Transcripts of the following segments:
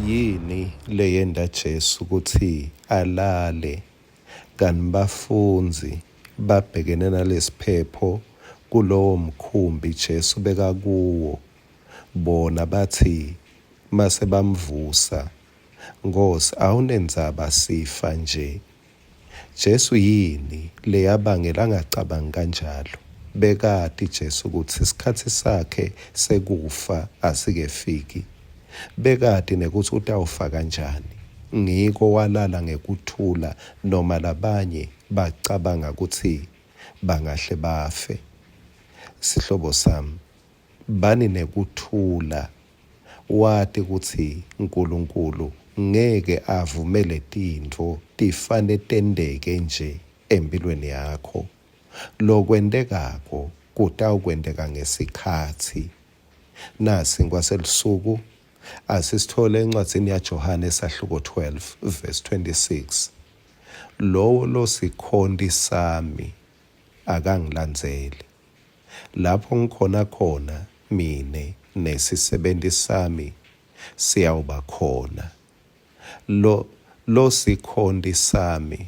Yini leyenta Jesu kutsi alale kani bafundzi babhekene nalesiphepho kulowo mkhumbi Jesu bekakuwo bona batsi masebamvusa Nkhosi awunendzaba sifa nje Jesu yini leyabangela angacabangi kanjalo? Bekati Jesu kutsi sikhatsi sakhe sekufa asikefiki. Bekati nekutsi utawufa kanjani. Ngiko walala ngekuthula noma labanye bacabanga kutsi bangahle bafe. Sihlobo sami, bani nekuthula wati kutsi Nkulunkulu ngeke avumele tintfo tifane tenteke nje empilweni yakho. Lokwentekako kutawukwenteka ngesikhatsi. Nasi ngwaselusuku asisithole encwadzini yaJohane sahluko 12 verse 26. Lowo losikhonti sami akangilandzeli. Lapho ngikhona khona mine nesisebenti sami siyawuba khona. Lo losikhonti sami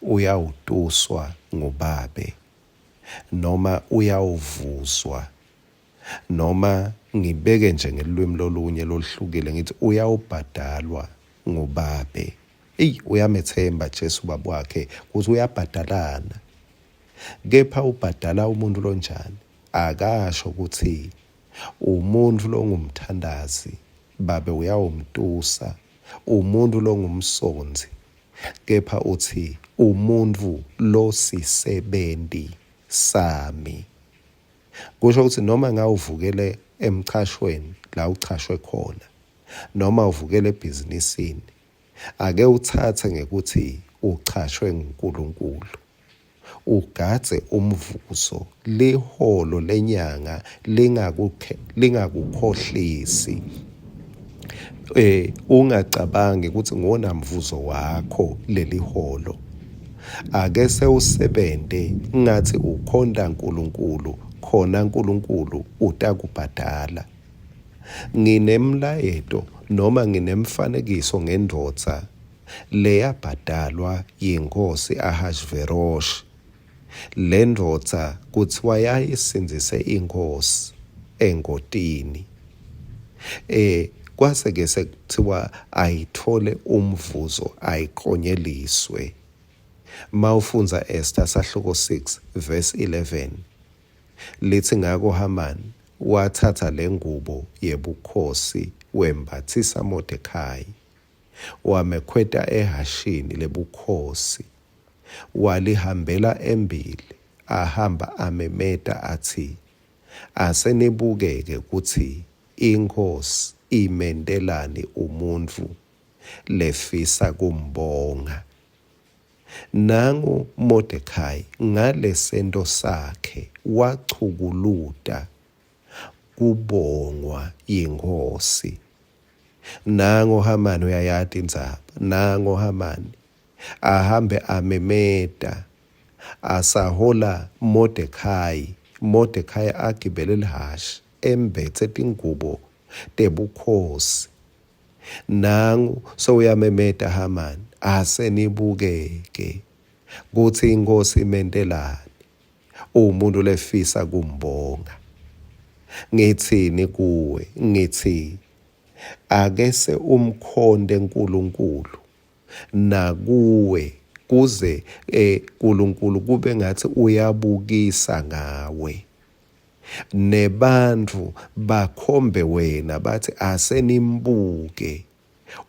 uyawutuswa nguBabe, noma uyawuvuzwa, noma ngibeke nje ngelulwimi lolunye loluhlukile ngithi uyawubhadalwa nguBabe. Eyi uyamethemba Jesu baba wakhe ukuthi uyabhadalana. Kepha ubhadala umuntu lonjani? Akasho ukuthi umuntfu longumthandazi babe uyawumtusa, umuntfu longumsonzi, kepha utsi umuntfu losisebenti sami. Kusho ukuthi noma ngawuvukele emchashweni la uchashwe khona, noma uvukele ebhizinisini, ake utsatse ngekuthi uchashwe nguNkulunkulu. Ugadze umvuzo, liholo lenyanga lingakukhohlisi. Ungacabangi ukuthi nguwona mvuzo wakho leliholo. Ake sewusebente ngathi ukhonta Nkulunkulu, khona Nkulunkulu utakubhadala. Nginemlayeto noma nginemfanekiso ngendvodza leyabhadalwa yinkhosi Ahashiveroshi. Lendvodza kutsiwa yayisindzise inkhosi engotini. Kwase ke sekuthiwa ayithole umvuzo ayiklonyeliswe. Mawufundza Esther sahluko 6 verse 11 litsi ngako Haman watsatsa lengubo yebukhosi wembatsisa Mordecai. Wamekhweta ehhashini lebukhosi, walihambela embili, ahamba amemeta atsi, Ase nibuke-ke kutsi inkhosi imentelani umuntfu lefisa kumbonga. Nangu Modekhayi ngalesento sakhe wachukuluta kubongwa yinkhosi. Nango Hamani uyayati indzaba. Nango Hamani ahambe amemeta asahola Modekhayi. Modekhayi agibele lihhashi embetse tingubo tebukhosi. Nangu sewuyamemeta Hamani, asenibukeke kutsi inkhosi imentelani umuntu lefisa kumbonga. Ngitsini kuwe? Ngitsi ake se umkhonte Nkulunkulu nakuwe kuze Nkulunkulu kube ngathi uyabukisa ngawe. Nebantfu bakhombe wena bathi asenimbuke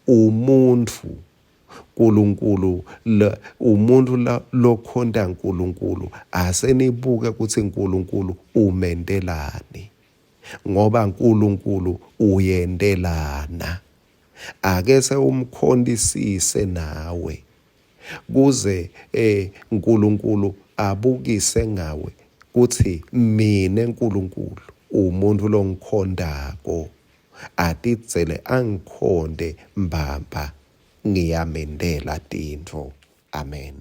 umuntfu Nkulunkulu umuntu lokhonta Nkulunkulu asenibuke ukuthi Nkulunkulu umentelani ngoba Nkulunkulu uyentelana ake sewumkhontisise nawe kuze Nkulunkulu abukise ngawe kuthi mine Nkulunkulu umuntu longikhondako atidzele angikhonte mbamba ngiyamentela tintfo. Amen.